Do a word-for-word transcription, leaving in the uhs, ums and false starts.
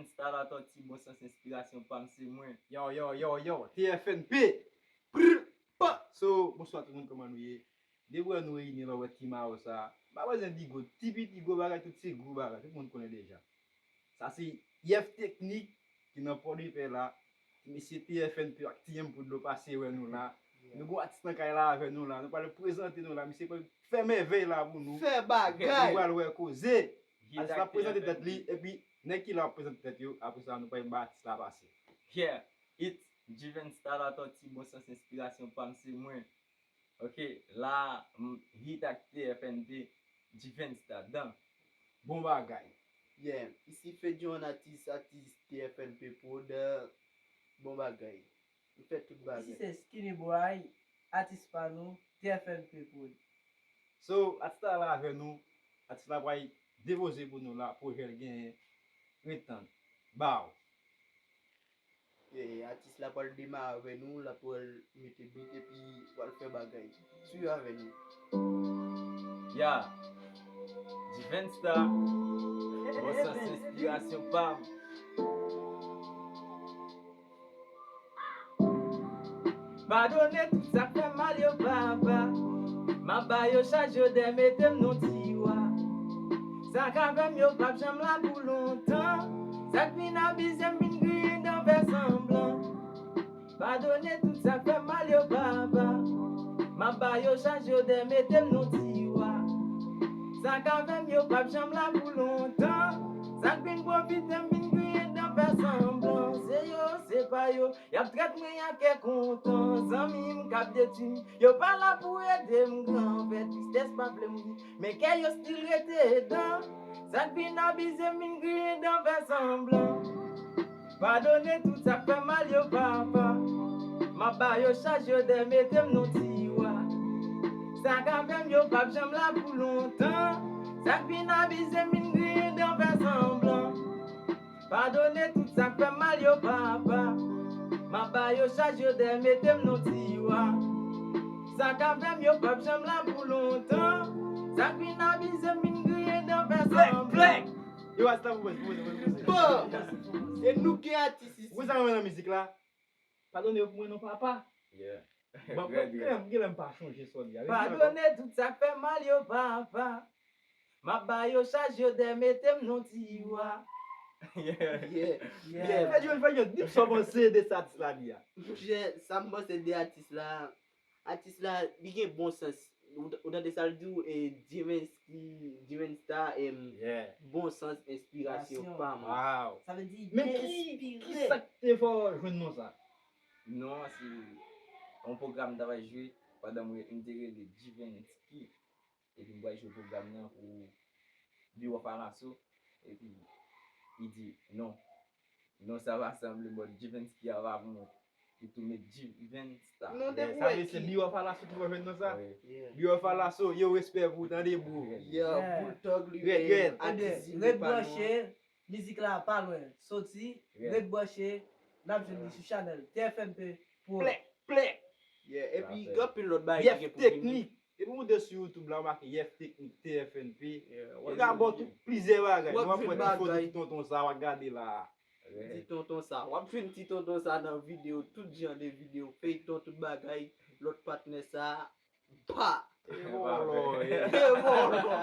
Star Latòti, bon sans enspirasyon pa m se mwen. Yo, yo, yo, yo, T F N P. Prr, pa. So, bonswa tout moun, kòman nou ye? Depi wè nou reyini la, wè ti mayo sa. M pa bezwen di gwo, ti piti gwo bagay, tout se gwo bagay, tout moun konnen deja. Sa se Yèf Teknik ki nan Pòdepè la. Mesye T F N P ak T M pou dlo pase wè nou la. Nou gon atis nan kay la avè nou la. Nou pral prezante nou la. Misye pral fè mèvèy la pou nou. Fè bagay. Nou pral wè koze. Atis la prezante tèt li, epi nèg ki la ap prezante tèt yo, apre sa nou pral ba atis la pase. Yeah, it's Jiven Star Latòti, bon sans enspirasyon pa m se mwen. Ok, la, m, hit ak T F N P, Jiven Star, dan. Bon bagay. Yeah, isi Fedjon atis, atis T F N P Prod, bon bagay. M fè tout bagay. Isi se Skinny Boy, atis pa nou, T F N P Prod. So, atis la la avè nou, atis la pral depoze pou nou la, pwojè l genyen, ret tann. Bow. E, atis la pral demare avè nou, l ap pral mete beat epi pral fè bagay. Swiv avè nou. Ya, Jiven Star, bon sans enspirasyon pa m. Padone tout sa k fè m mal yo, papa. M ap ba yo chaj yo dèyè, mete m nan tiwa. Sa k avè m yo p ap janm la pou lontan. Sa k vin abize m, vin griyen dan, fè sanblan. Padone tout sa k fè m mal yo, papa. M ap ba yo chaj yo dèyè, mete m nan tiwa. Sa k avè m yo p ap janm la pou lontan. Sa k vin pwofite m, vin griyen dan, fè sanblan. Se yo, se pa yo. Y ap trèt mwen ak kè kontan, zanmi m k ap detwi m. Yo pa la pou ede m, gran frè, tristès pa vle m ri. Men kè yo still rete dan. Sa k vin abize m, vin griyen dan, fè sanblan. Padone tout sa k fè m mal yo, papa. M ap ba yo chaj yo dèyè, mete m nan tiwa. Sa k avè m yo p ap janm la pou lontan. Sa k vin abize m, vin griyen dan, fè sanblan. Padone tout sa k fè m mal yo, papa. M ap ba yo chaj yo dèyè, mete m nan tiwa. Sa k avè m yo p ap janm la pou lontan. Sa k vin abize m, vin griyen dan, fè sanblan. Yo, atis la pou mwen, pou mwen, pou mwen. Bon, e nou gen atis isi. Ou sa renmen nan mizik la? Padone yo pou mwen non, papa. Yeah. Bon, gen lè m pa chonje sòl li a. Padone tout sa k fè m mal yo, papa. M ap ba yo chaj yo dèyè, mete m nan tiwa. Yeah. Yeah. Yeah. Fè jwenn, fè jwenn, di m sa w panse de sa atis la di a. Monchè, sa m panse de atis la, atis la, li gen bon sans. Ou, ou tande sa l di w, e, Jiven Star, em, bon sans, enspirasyon pa m. Wow. Sa vle di enspire. Men ki, ki sa k te fè w jwenn non sa? Non, se yon pwogram m t ap jwe pandan m, m te rele Jiven Ski. Epi m pral jwe pwogram nan pou Biwo Falaso. Epi li di, non. Non, sa va sanble bò Jiven Ski a va pou mwen. Li tou met Jiven Star. Non, depi sa vle se Biwo Falaso ki fè jwenn non sa. Wi. Yeah. Biwo Falaso, yo respè pou ou, tande bro. Yo, yeah. Bulldog li, rèd, rèd. Atis ret branche. Mizik la pa lwen soti, ret branche, n ap jwenn li sou chanèl T F N P Pro. Plèk, plèk. Yeah, epi gen anpil lòt bagay ki gen pou vini. Yèf Teknik. Depi w moute sou YouTube la, w make Yèf Teknik T F N P. Yeah, w ap jwenn plizyè bagay. W ap jwenn bagay. Ti tonton sa, w ap gade la. Ti tonton sa. W ap jwenn ti tonton sa nan videyo, tout jan de videyo, feyton, tout bagay. Lòt patnè sa, pa. E vòlò, e vòlò.